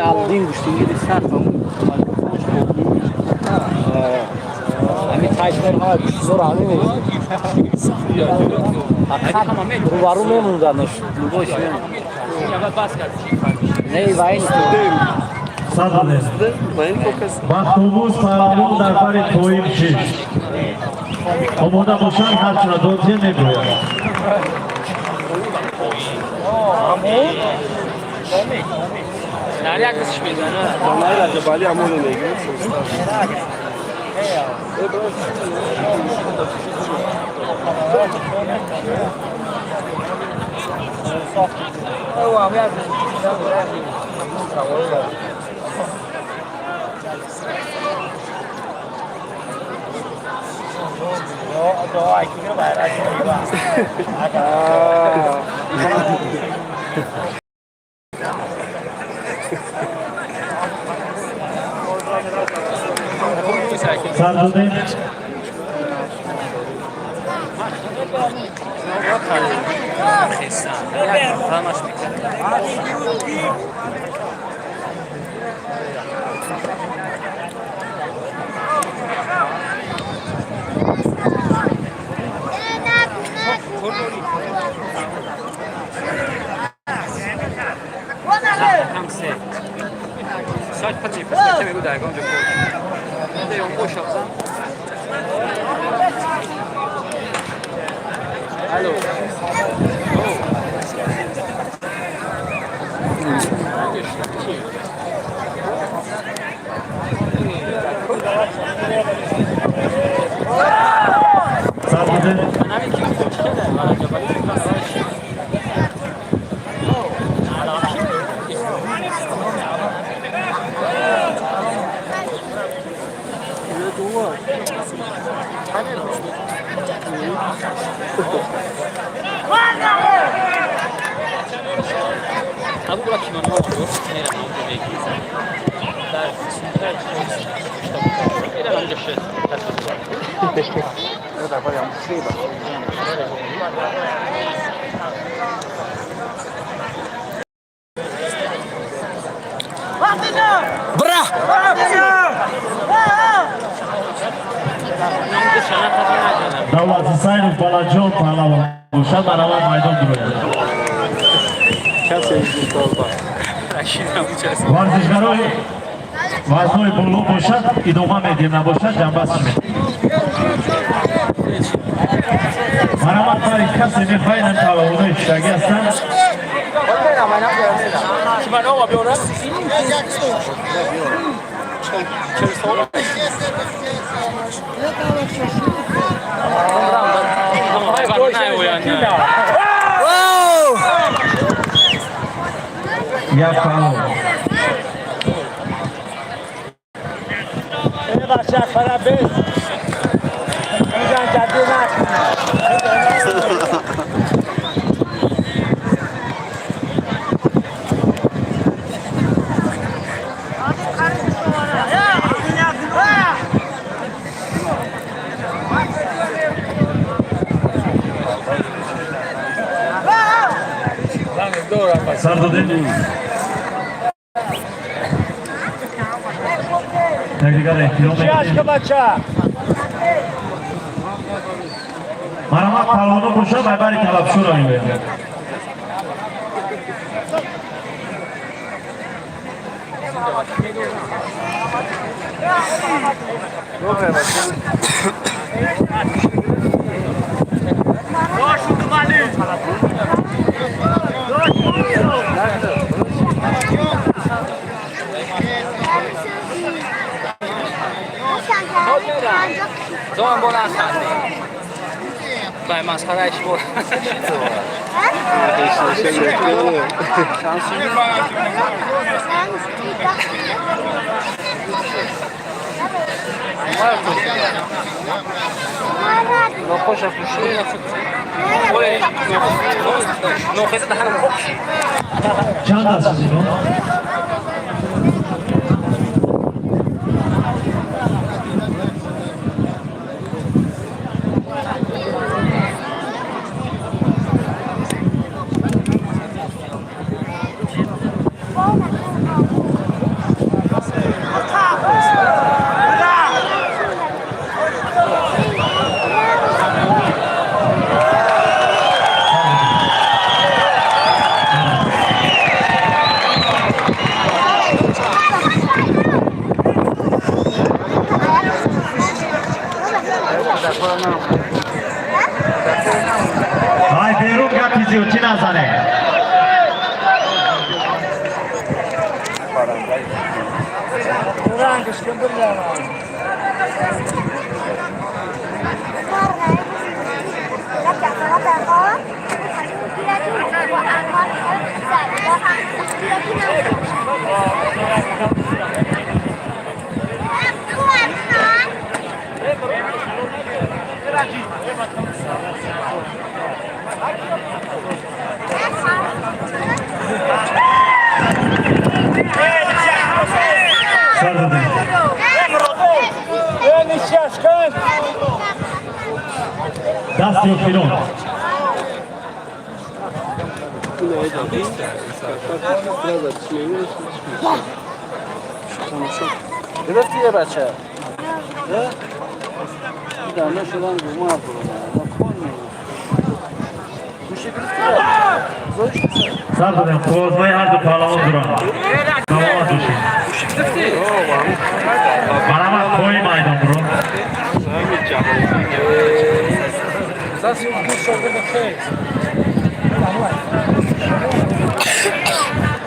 Алдин гӯштингири сар ҳамин тайшмер ҳама гӯштизоро ҳамин рӯбарӯ мемонданш любой не вайн. Сар додем. Бахтумуз паҳлавон дар бари тоим шиш. Омода бошанд, ҳарчуна додзе мегӯяд. Дар як дастш мезана. Донаи Раҷабалӣ ҳамоне мегирад. Сар додем. Ҳамаш мекард. Кам се. Сач пати пас мегу дар ягон ҷо кор. Бош. Алло. Сар додем. Абу кимоно дар Бра! Давлат Ҳусайнов Балаҷон паҳлавон бошад, баравар майдон бирояд. Варзишгарои вазнҳои боло бошад, идома медиҳем, набошад, ҷамъбаст шавед. Марҳамат, бари касе мехоҳед, ин паҳлавонои шиштагӣ ҳастанд. Кимоно биёрам. Як паҳлавон. Сар додем. Якдигар эҳтиром мекунем. Марҳамат, паҳлавоно бошад, байбари талабшура меояд. Зоан бо наханде. Бай масхараи шумо. Нохоша пуши. Нохеза даҳанам хок. Чанд аст ино? Сар додем. Дасти охирон. Гирифти е бача? Дана шудан гума гӯши гирифти? Сар додем. Қувватҳои ҳарду паҳлавон дуранд. Саломат бошед. Марҳамат, пои майдон биро.